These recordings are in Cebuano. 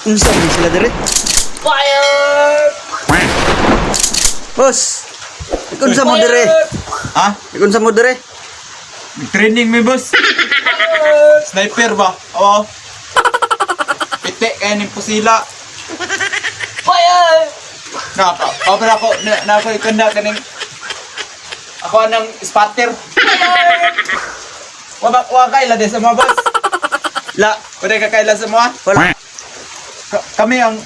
Unsa man sila dire? Fire! Boss. Unsa mo dire? Ha? Unsa mo dire? Training mi, boss. Sniper ba? Oo. Pite kaya ning pusila. Fire! Na pa. Oh, pero ako na ako ikanda kaning ako anang spotter. Wa ba wa kaila de sa mga boss? La, Wala ka kaila sa mga? wala. Kami ang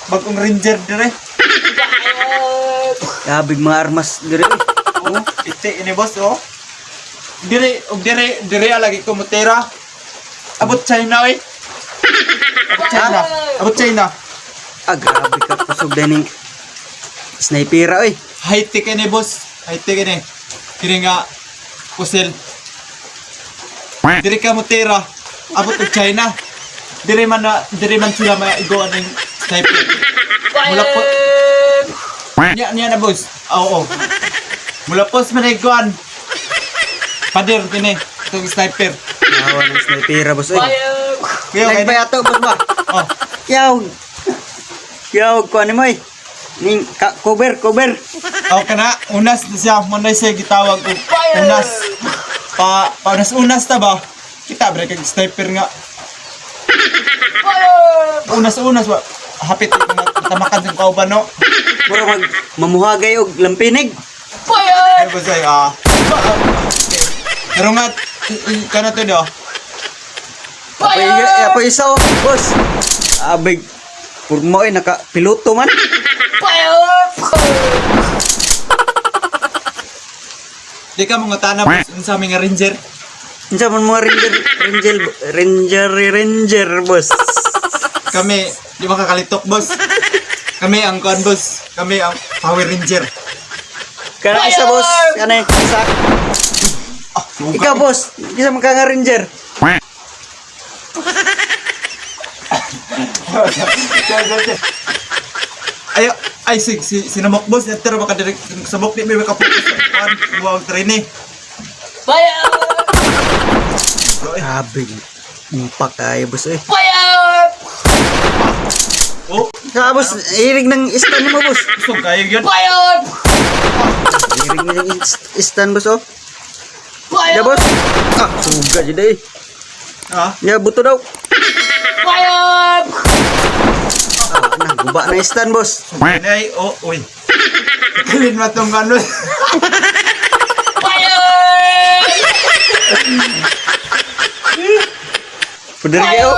bagong ranger dire. Grabe mga armas dire. Oo, pite ini, boss, oh. Dire og dire dire lagi ko mutera. Abot China oy. Abot China. Abot China. Ah, grabe ka kusog dining snipera oy. High tech ini, boss. High tech ini. Kini nga pusil. Dire ka mutera. Abot og China. Dire man na dire man sila maigo aning sniper. Mula po. Niya niya na, boss. Oo. Mula po sa maniguan. Pader kini itong sniper. Awa ng snipera, boss oy. Fire! Kuya, Like kay pa yato, boss ba? Oh, Yaw. Yaw ko ani mo oy. Ning ka, cover, cover. oh kana unas na siya mo na siya gitawag og unas. Pa paunas unas ta ba? Kita bre kag sniper nga. Unas unas ba? Hapit nga tamakan sa kauban no. Mura mag mamuhagay og lampinig. Fire! Ay ba say ah. Pero nga kana to do. Apoy, apoy isa oh, boss. Abig. Purmo oy naka piloto man. Fire! Di ka mangutana, boss, unsa mi nga ranger. Unsa man mga ranger ranger ranger ranger, boss? Kami di ba kakalitok, boss? Kami ang kuan, boss. Kami ang Power Ranger. Kana isa, boss, kana isa. Ah, Ikaw, boss, kisa man ka nga ranger? Ay, ay si si sinamok, boss, pero baka direct samok di may makapokus sa kuan wow training. Fire! Grabe. Impak kayo, boss eh. Fire! Oh, Sa boss, irig ng stand mo, boss. gusto kayo yun. Fire! Irig ng stand, boss oh. Fire! Ya, boss. Ah, suga jud eh. Ah, Ya buto daw. Fire! Ah, nah, guba na stand, boss. ay, oh, uy. Kalin mo tong ano. Fire! Pudere kayo.